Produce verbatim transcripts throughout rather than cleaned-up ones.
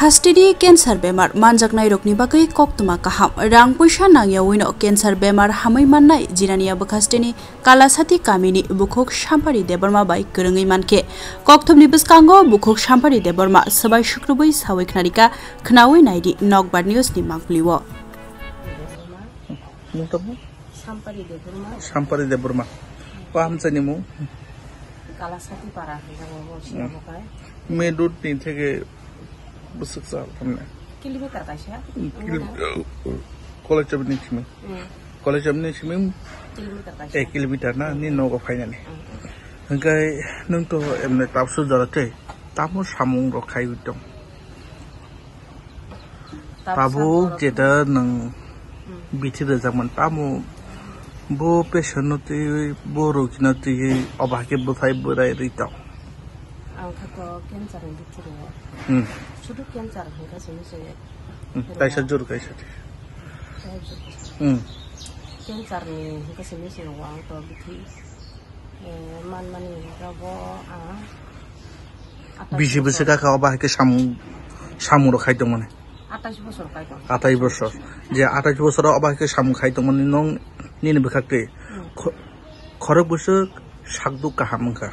Hasteni cancer bemar manjaknairokni bagwi koktwma kaham. Rang puisa nangyawino cancer bemar hamwi mannai Jinania bwkhasteni Kalasati kamini bukhuk Sampari Debbarma bai kwrwngwi mankhe. Kokthumni bwskango bukhuk Sampari Debbarma swbai sukrubwi sawi khnarika, khnawi naidi Nokbar News ni mangpili o. Mung tamo? Sampari Debbarma. Sampari Debbarma. O hamchai ni mung? Kalasati para hwnjago bo sinabokai. Main road ni theke bwswk sa thamne. Kilometer kaisa. Kilometer. College of ni simi. Hmm. College of ni simi. Kilometer kaisa. Ek kilometer na ni nogo phainani. Hmm. Hwnkhe nwng to emne tapsu jora tei tamo samung rok khai tong. Tabuk jeta nwng bithi rwjakmani tamo bo patient no twiwi bo rogi no twiwi obo hai khe bwthai bwrai rwi tong. Ang kha to cancer ni bithi rwo. Hmm. Sudu cancer hwnkha simi se. Hmm. Kaisa jur kaisa. Kaisa jur kaisa. Hmm. Cancer ni hwnkha simi se rwo ang to bithi. Eh, man mani rabo, ah, atai bisi bisi bosor. Kaka obo hai khe samung, samung rok khai tongmani. Atai bosor khai tong. Atai bosor. Je atai bosor obo hai khe samung khai tongmani nong nini bwkhak twi. Hmm. Kho-, khorok bwswk sakduk kaham wngkha.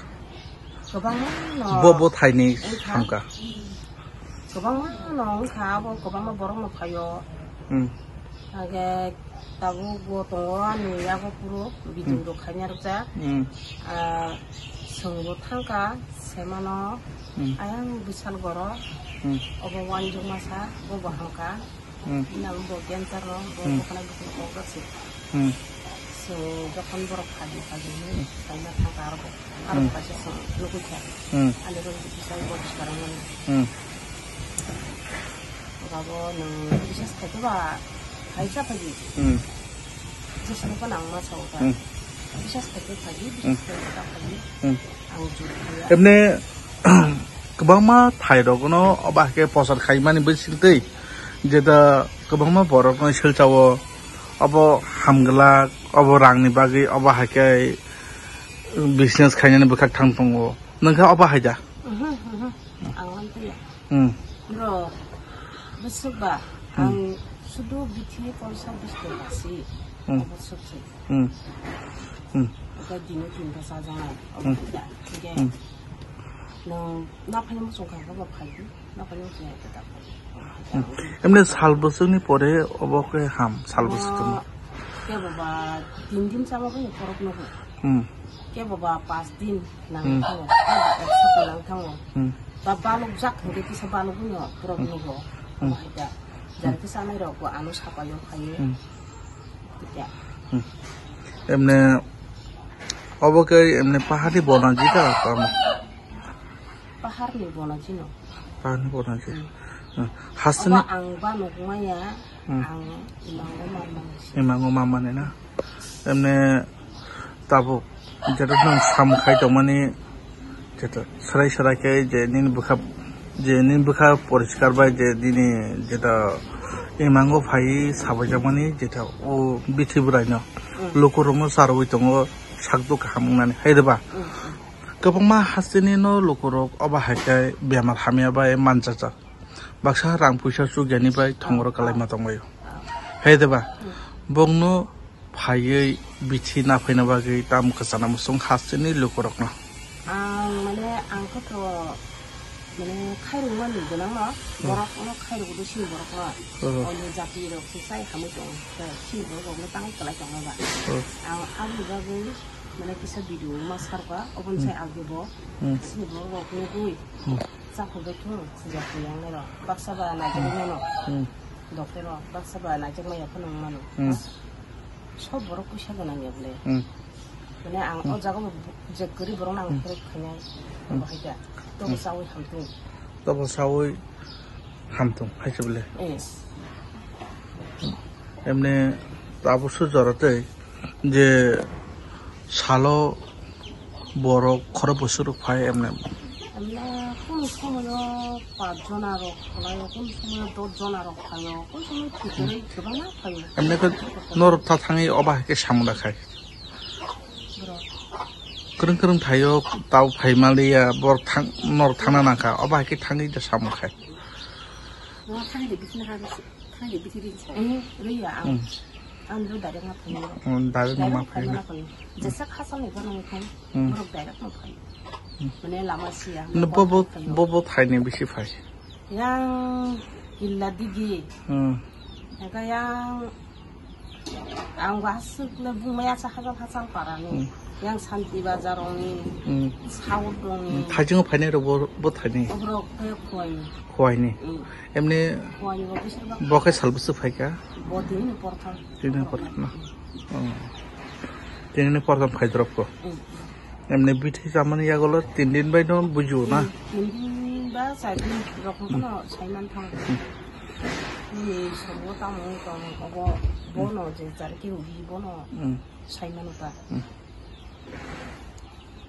Kwbangma no. Bo bo thaini wngkha. Hamkha. Kwbangma no wngkha, abo kwbangma borok no phaio. Hmm. Hake tabuk bo tongo ani yago phuru video rok khaina rwkjak. Hmm. Ah, chwng bo thangkha, semano, hmm, ayang bwsal goro, hmm, obo uanjukma sa, bo bo hamkha. Hmm. Bini abo bo cancer no, bo, hmm, bwkhwnai bwkhwnai kok rok se. Hmm. So, jokhon borok phaidi phaidi hinwi, hmm, kaima thangkha aro bo. Aro, hmm, kaisa chwng nugwi kha. Hmm. Ani rok bwsai bo bwskango. Hmm. Babo nwng bisas khaikhe ba hai cha phaidi. Hmm. Jisni ko nang ma sao ta. Hmm. Bisas khaikhe phaidi, hmm, bisas khaikhe ta phaidi. Hmm. Ang jur khaya. Emne kwbangma thai rok no obo hai khe pochar khaimani bisingtwi jeta kwbangma borok no silchao obo hamglak obo rang ni bagwi obo hai khe business khainani bwkhak thang tongo. Nwng khe obo hai da? Mhm, mhm. Ang wan phila. Hmm. Bro, bwswk ba, hmm, ang sudu bithi polsa bisti basi. Hmm. Obo swk se. Hmm. Hmm. Oka dino tinta sajanai. Obo hmm, tidak. Oke. Hmm. No, na phai mo songkha ba phai. Na phai mo songkha ta phai. Hmm. Emne sal bwswkni pore obo khe ham, sal bwswk tongma. Ke baba, tin din sama ko porok no. Hmm. Ke baba, pas din nang thango. Hmm. Ke baba, ek sapta nang thango. Hmm. Ba balok jak hingke kisa balok no borok nugo. Hmm. Omo hai da. Jara kisa nai rok bo ano sapai o phaio. Hmm. Tikya. Hmm. Emne obo khe emne pahar ni bona jita tamo. Pahar ni bona jino. Pahar ni bona jino. Hmm. Hmm. Hasni obo ang ba nuk maya, hmm, ang imango mamani. Imango mamani na. Emne tabuk jeta nwng samung khai tongmani jeta serai serai khe je nini bwkha, je nini bwkha poriskar bai je nini jeta imango phai sabaijakmani jeta o bithi bwraino, hmm, lukurokno charwi tongo sakduk kaham wngnani hai rwba. Hmm, hmm. Kwbangma hasteni no lukurok obo hai khe bemar hamya bai manchajak. Baksa rang puisa chukyani bai thongoro kalaima tongbaio. Hai deba, bongno phaiwi bithi naphaina bagwi tam kwchana muchung hasteni lukurokno. Ang mane ang khe to mane khairokmani gwnangno, hmm, borokno khairokdo sini borokno. Hmm. Oini jatirok se chai hamwi tongo. Sini borok rokno tangwi kwlai tongma ba. Hmm. Ang aboni bagwi mane kisa video ma sarkha, oboni, hmm, sai agebo, hmm, sini borok rok nugwi. Hmm. Chakhwlai thung, sijak twi yang nai rok. Baksa ba naijakmano. Hmm. Doctor rok, baksa ba naijakmaya phano wng mano. Hmm. Sob borok puisa gwnang ya bwle. Hmm. Mane ang, hmm, o jaga bo je kwrwi borok no ang, hmm, help khainai. Hmm. Bo hai da. Tobo, hmm, chawi hamtung. Tobo chawi hamtung, hai se bwle. Eh. Emne abo sujara tei je salo borok khorok bwswk rok phai emne. Emne kunu somoyo pas jona rok khlaio, kunu somoyo dos jona rok phaio, kunu somoyo thwtwrwi kwbangma phaio. Emne khe norok ta thangwi obo hai khe samung da khai. Borok. Kwrwng kwrwng thaio tau phai maliya, borok thang, norok thangna nangkha, obo hai khe thangwi da samung khai. Thangdi bisini ha risi, thangdi bisi rinsa. Eh, riya ang. Hmm. Ang ro direct na phai. Hmm, direct na ma phai na. Jesa khasal ni gana phai. Hmm. Borok direct na phai. Hmm. Mane lama siya. Bo bo bo bo thaini bisi phai. Yang illa digi. Hmm. Eka yang Ang bo aswk le bumai asa hachal hachal para ni. Hmm. Yang Santi Bazar rong ni, Hmm. South rong ni. Hmm, thajingo phainai rok bo, bo thaini. Oborok khe Khowai ni. Khowai ni. Hmm. Emni Khowai ni bo bisir bak. Bo khe sal bwswk phaikha? Bo tini ni portham. Tini ni portham na? Hmm. Oh. Tini ni portham khai drop ko? Hmm. Emni bithi chamani yagulo tin din bai no bujiwo na? Hmm, tin din ba char din rok no sai man thang. Hmm. Nini sabo tamo tong obo bono je jar ke uri bono Hmm. sai manu ta. Hmm.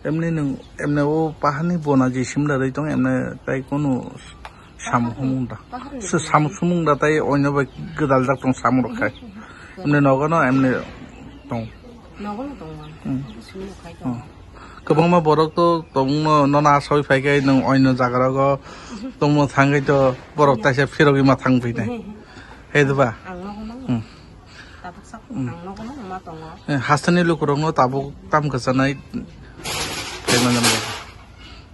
Emni nung, emni o pahani bona je simda dai tong, emni tai kono sam Pahar ni, humung da. Pahar ni Se bona sam je. Sumung da tai oino bai gedal jak tong sam rok khai. Hmm. Emni nogo no emni tong. Nogo no tong man. Hmm. Obo sumung khai Hmm. tong. Kwbangma borok to tongno nono asoi phai khe nung oino jaga rogo tongmo thangwi to borok taisa phirogwi ma thang phinai. He diba? Ang nogo no. Hmm. Tabuk sak Hmm. ang nogo no ma tongo. Eh, hasteni lukurokno tabuk tam kwchanai.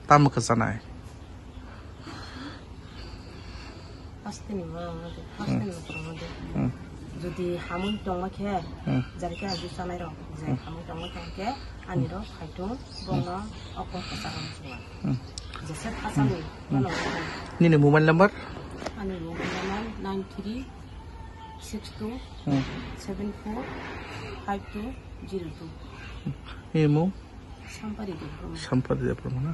Tam kwchanai. Hasteni ma tongo de, hasteni lukurokno de. Hmm. Jodi hamwi tongma khe, Hmm. jari khe aju sanai rok, je Hmm. hamwi tongma khe ani rok phaitung, bongno okor kwcharo muchunga. Hmm. Jese khasani Hmm. mano. Nini mobile number? Ani mobile number nine three six two Hmm. seven four five two zero two. Imo? Sampari Debbarma. Sampari Debbarma na?